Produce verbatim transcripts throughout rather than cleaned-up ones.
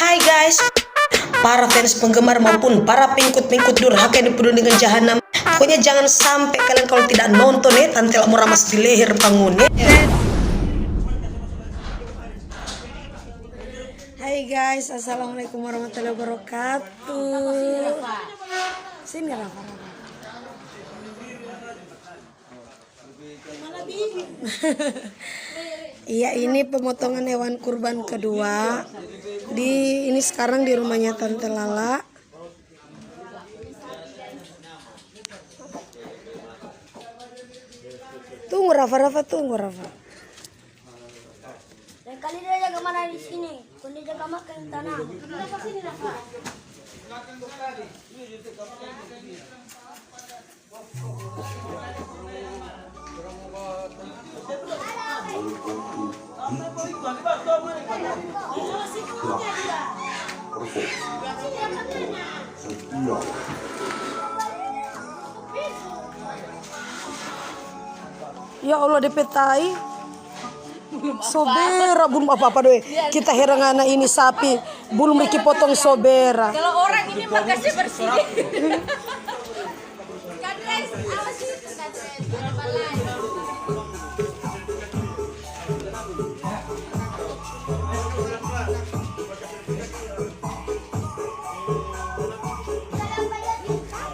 Hai guys, para fans penggemar maupun para pengikut-pengikut durhaka yang dipenuhi dengan jahanam. Pokoknya jangan sampai kalian kalau tidak nonton ya, Tante Lala mo ramas di leher pa ngoni. Hai guys, assalamualaikum warahmatullahi wabarakatuh. Sini Rafa, Rafa. Iya, ini pemotongan hewan kurban kedua. Di, ini sekarang di rumahnya Tante Lala. Tunggu, Rafa, Rafa, tunggu, Rafa. Lain kali dia jaga mana di sini, kong dia jaga makan tanah. Ya Allah, depe tai. Sobera, bulum apa-apa doe. Kita herang ana ini sapi, bulum Riki potong sobera. Kalau orang ini mah kasih bersih.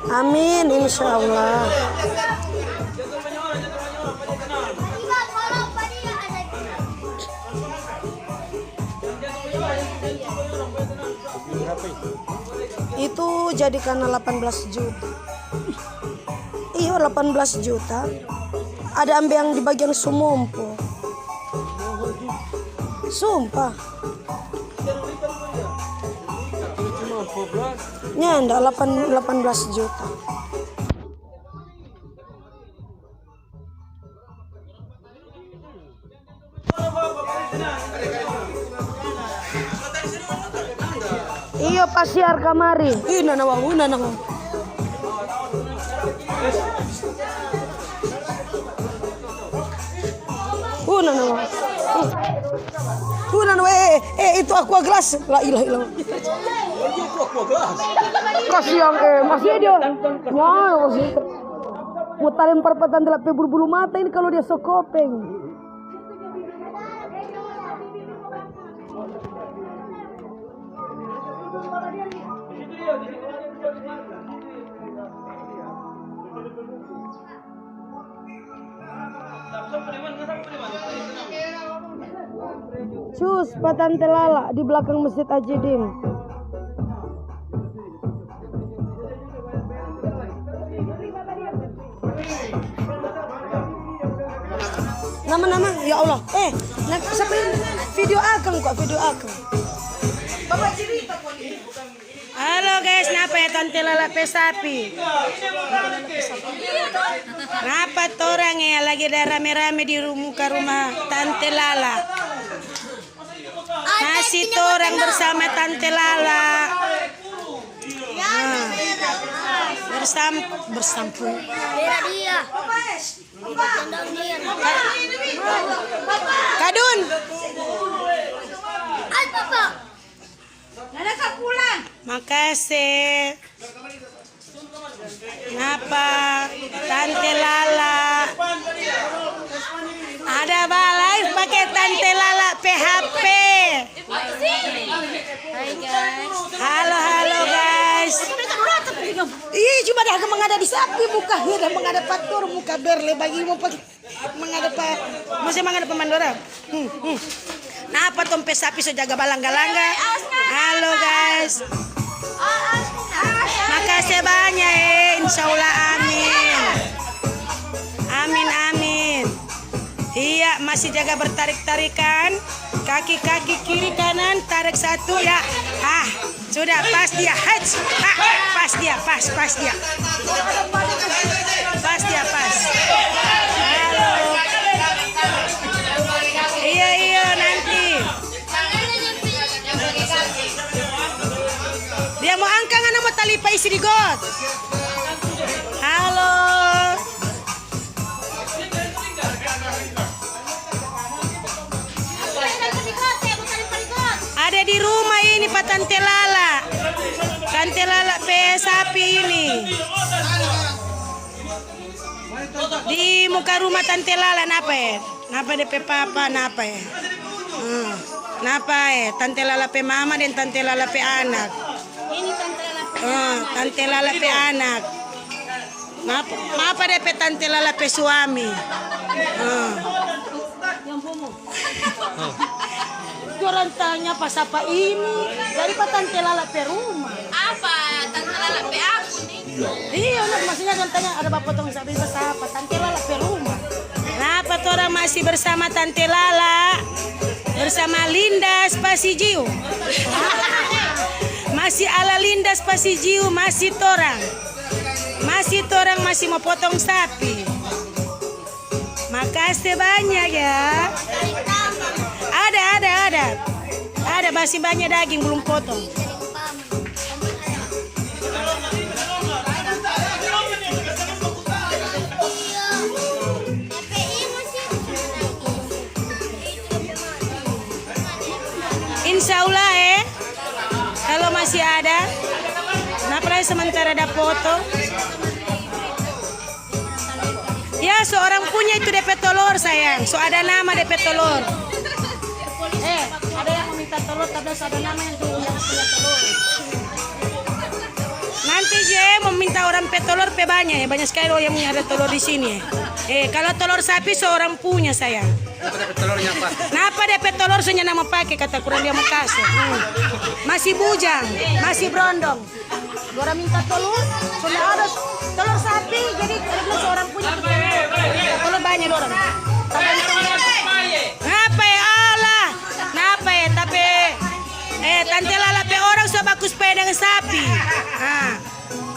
Amin, insya Allah. Itu jadi kana delapan belas juta. Iyo, delapan belas juta. Ada ambe yang di bagian Sumompo. Sumpah. Nyanda, delapan, delapan belas juta. Iyo, pasiar kamari. Ih, nana wang, ih, nana wang. Uh, nana wang. Uh, nana, eh, eh, eh, itu aqua gelas. La ilaha illallah. Kasiang, eh, masih dia. Wah, masih. Mo talempar pa Tante Lala pe bulu-bulu mata ini kalu dia so kopeng. Cus pa Tante Lala di blakang Masjid Aji Dim. Nama, nama? Ya Allah. Eh, na-, sapa ini? Video akang kok, video akang. Halo guys, napa ya Tante Lala pe sapi? Napa torang ya lagi ada rame-rame di ru-, muka rumah Tante Lala? Masih torang bersama Tante Lala. Nah, bersam-, bersampung. Ka-, Kadun. Makase. Napa? Tante Lala. Ada ba live pake Tante Lala pe H P. Hai, guys. Halo, halo, guys. Ih, coba dah mangada di sapi muka, dah mangada pa torang muka berle bagi mo pake. Mangada pa, mesti mangada pa mandorang. Hmm, hmm. Napa tong pe sapi so jaga balangga-langga? Halo, guys. Makase banya, eh. Insya Allah, amin. Amin, amin. Iya, masih jaga bertarik-tarikan. Kaki-kaki kiri kanan, tarik satu, ya. Ah. Sudah, pas dia. Hats. Ha, pas dia, pas, pas dia. Pas dia, pas. Halo. Iya, iya, nanti. Dia mo angka ngana mo tali pa isi di got. Halo. Ada di rumah. Ini pa Tante Lala. Tante Lala pe sapi ini. Di muka rumah Tante Lala, napa e? Napa de pe papa, napa e? Hmm. Napa e? Tante Lala pe mama deng Tante Lala pe anak. Ini Tante Lala pe Hmm, mama. Tante Lala pe anak. Napa, napa de pe Tante Lala pe suami? Hmm. Dorang tanya pa sapa ini, jadi pa Tante Lala pe rumah. Apa? Tante Lala pe akun ni? Iya, nah, maksudnya dorang tanya ada bapotong sapi pa sapa, Tante Lala pe rumah. Napa torang masih bersama Tante Lala? Bersama Linda Spasijiu. Masih ala Linda Spasijiu, masih torang. Masih torang masih mo potong sapi. Makase banya ya. Ada, ada, ada. Ada, masih banya daging belum potong. Insya Allah e, kalo masih ada. Napa lagi sementara ada potong. Ya, so orang punya itu de pe tolor, sayang. So ada nama de pe tolor. Eh, ada yang mo minta tolor, tapi so ada nama yang tu yang punya tolor. Nanti je mo minta orang pe tolor pe banya e, banya skali orang yang ada tolor di sini e. Eh, kalo tolor sapi so orang punya, sayang. Napa de pe tolor so nyanda mo pake, kata kurang dia mo kase. Hmm. Masih bujang, masih brondong. Dorang minta tolor, so nyanda ada tolor sapi, jadi karena so orang punya tu tolor. Tolor banya dorang. Napa e, Allah? Napa e? Tapi, eh, Tante Lala pe orang so baku spai deng sapi. Ha.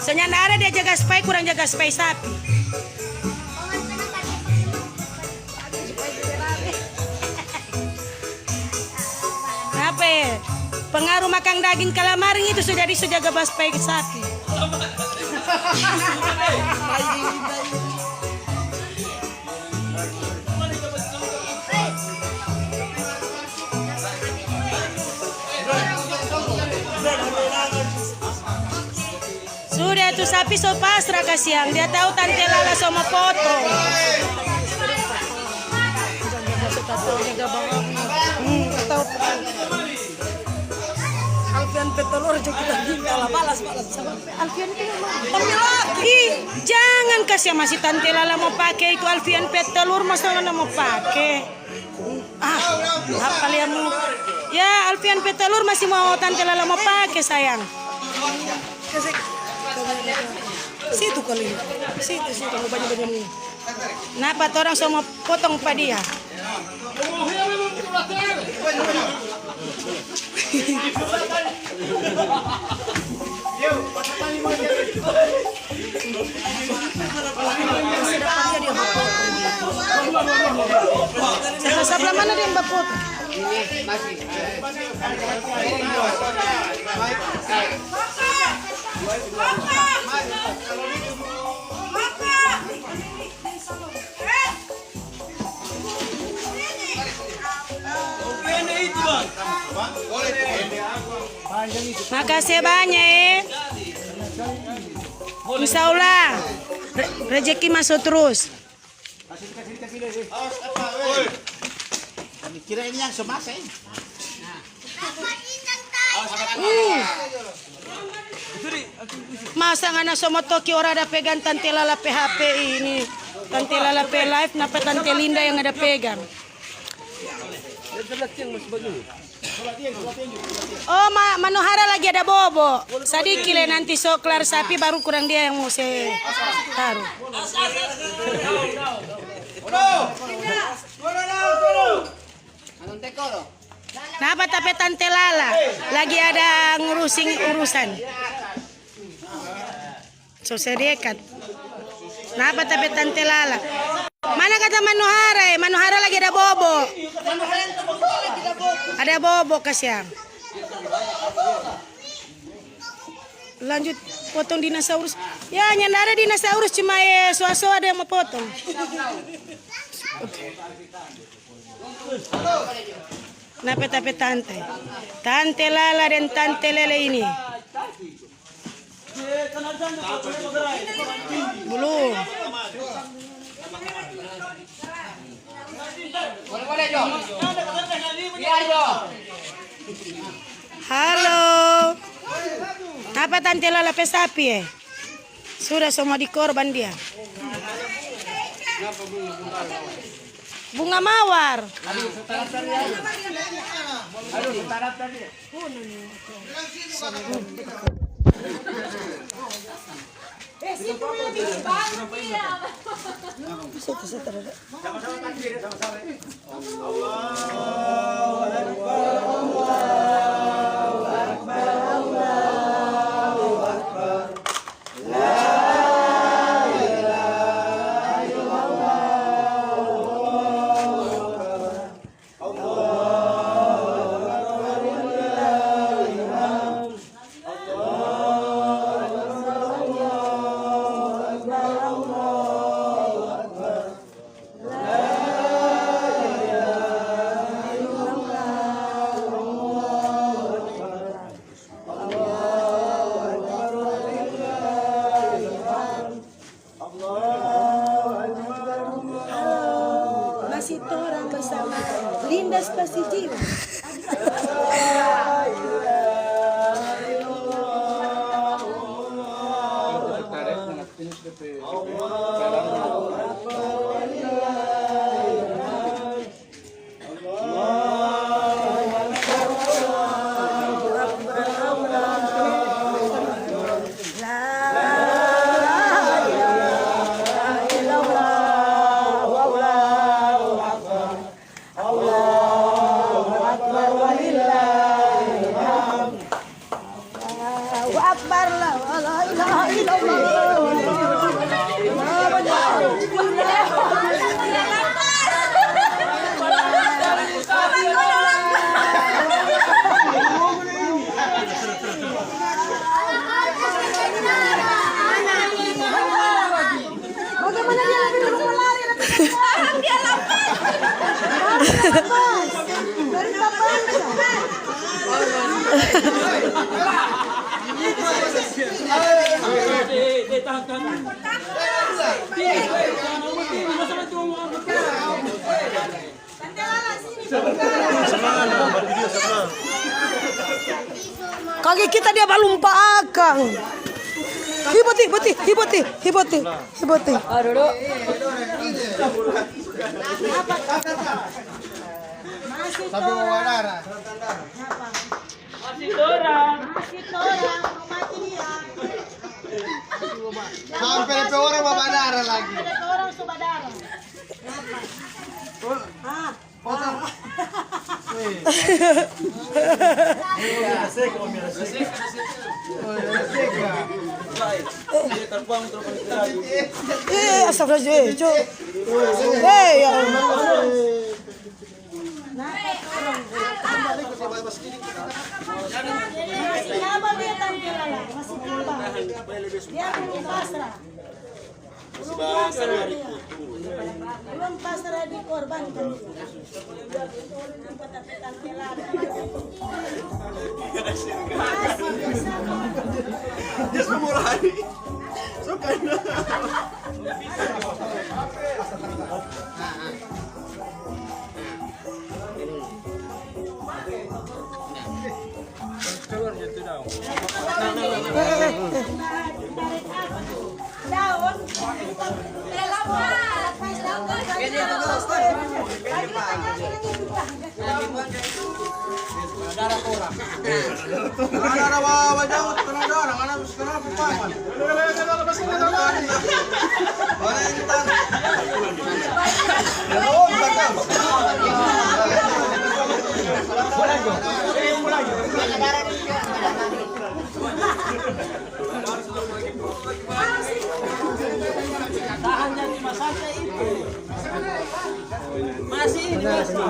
So nyanda ada dia jaga spai, kurang jaga spai sapi. Apa e? Pengaruh makang daging kalamaring itu so jadi so jaga bas pai sapi. Sudah tu sapi so pasrah kasiang, dia tau Tante Lala so mo potong. Hmm. Alfian pe tolor jo kita minta la balas, balas. Alfian pe mama. Tapi laki. Ih, jangan kasiang, masih Tante Lala mo pake itu Alfian pe tolor, masa ngana mo pake? Ah, apa liamu? Ya, Alfian pe tolor masih mo Tante Lala mo pake, sayang. Situ kali. Situ, situ, mo banya-banya ni. Napa torang so mo potong pa dia? Sebelah, sebelah mana dia yang bapotong? Makase banya e. Insya Allah re-, rejeki maso trus. Kami kira ini yang semasa ini. Uh. Masa ngana so mo toki orang ada pegang Tante Lala pe H P ini? Tante Lala pe live, napa Tante Linda yang ada pegang? Oh, ma-, Manohara lagi ada bobo. Sadiki le nanti so klar sapi baru kurang dia yang mo se taru. Napa ta pe Tante Lala lagi ada ngurusin urusan. So se dekat. Napa ta pe Tante Lala? Mana kata Manohara e? Manohara lagi ada bobo. Ada bobo kasiang. Lanjut potong dinosaurus. Ya, nyanda ada dinosaurus, cuma e, soa-soa ada yang mo potong. Napa ta pe tante? Tante Lala deng tante Lele ini. Belum. Halo. Apa tante Lala pe sapi, eh? Sudah semua dikorban dia. Bunga mawar. Masih torang bersama Linda Spasi Jiwa. Allahu Akbar, la, la ilaha illallah. Bagaimana dia lari, lari, lari, lari? Dia lepas. Dari papan. Kage kita dia balumpa akang. Hiboti, hiboti, hiboti, hiboti, hiboti. Aduh, aduh. Masih torang. Masih torang. Masih torang, mati dia. Sampe depe orang babadara lagi. Sampe depe orang su badara. Ah. Eh, astagfirullahaladzim, eh, cok. Eh, ya Allah. Masih kabar dia, tante Lala, masih kabar. Dia belum pasrah. Belum pasrah dia. Belum pasrah, dikorbankan dia. Tante Lala. Dia semua lari. So kena. Ada, ada, ba, ba, jauh, tengah ada orang, ada. Tahan jadi masante itu. Masih ini, masih.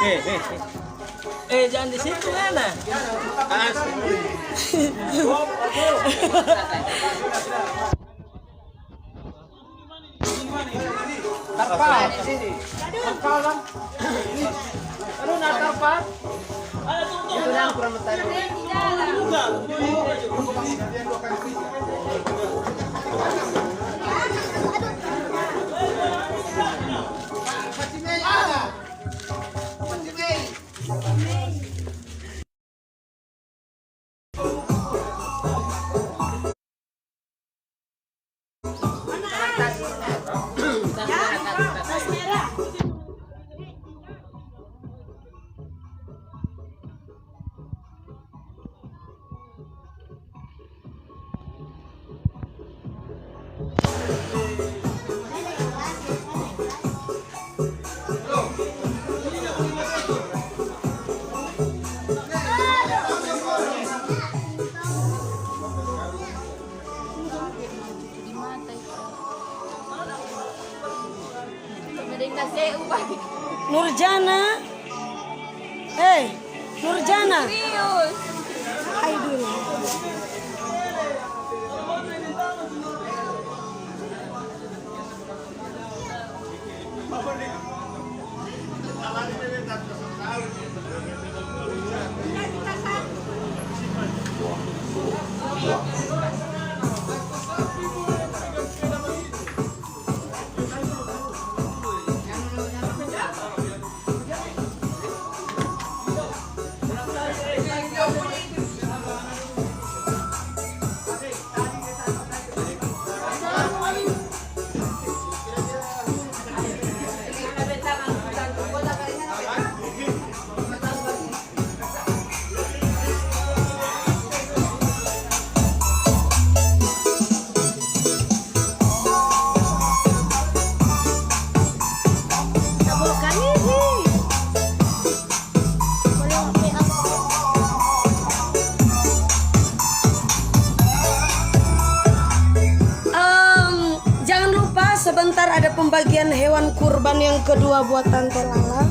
Eh, eh. Eh, jangan di situ, ngana. Asik. Tarpal. Tarpal, Bang. Aduh, nah, tarpal. Itu yang kurang mentari. Nurjana. Eh, Nurjana. Serius. Hai dulu. Em, jangan lupa sebentar ada pembagian hewan kurban yang kedua buat Tante Lala.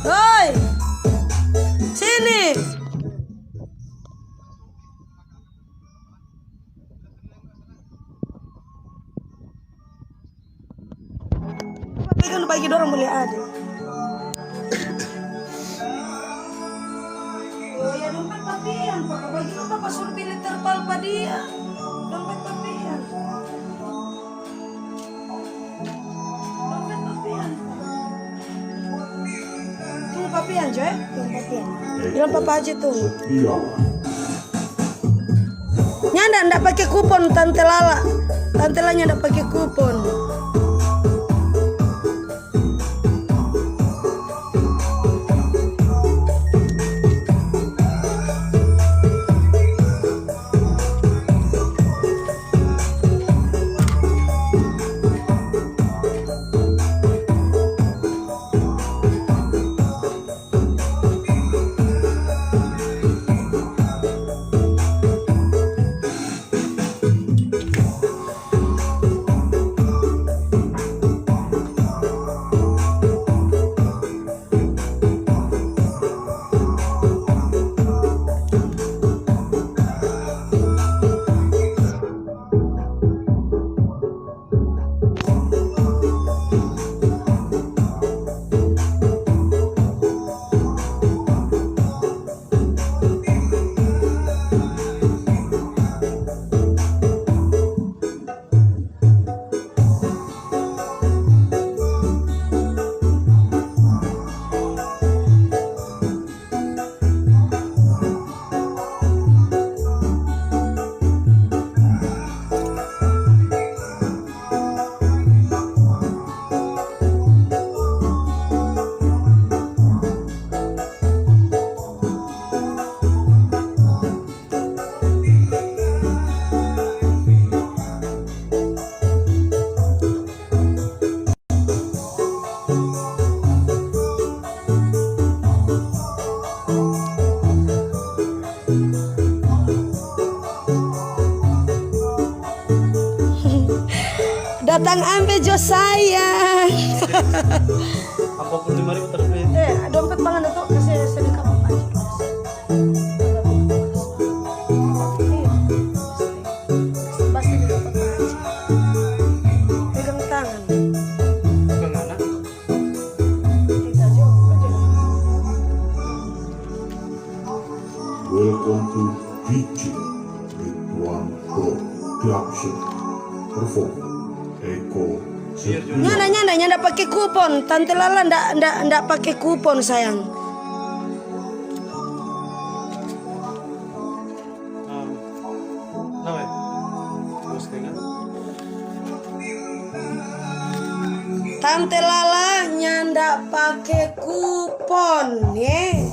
Hoi, sini. Tapi kan bagi dorang boleh ada. Oh ya, dompet papian, Pak. Bagi apa, Pak, suruh pilih terpal pa dia? Dompet papian. Dompet papian. Tunggu papian jo, eh. Tunggu papian. Bilang papa aja tunggu. Nyanda, nda pake kupon, Tante Lala. Tante Lala nyanda pake kupon. Datang ambe jo sayang. Ampat puluh lima ribu terlebih. Eh, dompet pangan itu kasih sedekah apa? D J Ridwan Production perform Eko Sepuluh. Nyanda, nyanda, nyanda pake kupon. Tante Lala nda, nda, nda pake kupon, sayang. Tante Lala nyanda pake kupon, ye.